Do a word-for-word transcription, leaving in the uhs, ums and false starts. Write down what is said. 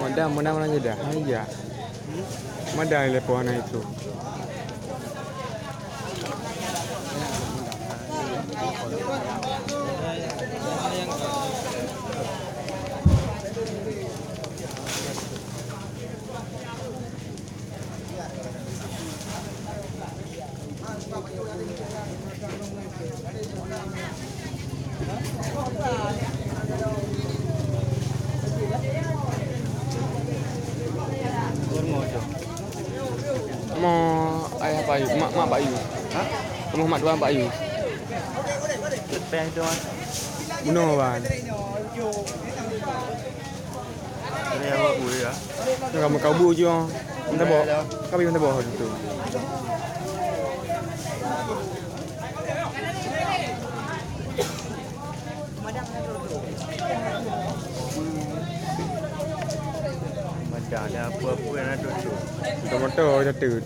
Madam, madam, madam, jeda. Hai, ya. Madam, lepoh anak itu. Mo ayah Pak Yu, mak, mak Pak Yu. Hah? Rumah mak tuan Pak Yu. Lepas tu, ah. Bunoe, Wan. Ini awak boleh ya. Ni kamu kabu je. Minta bawa. Kami minta bawa tu. Macam ada apa-apa nak tutup. Motor-motor jatuh.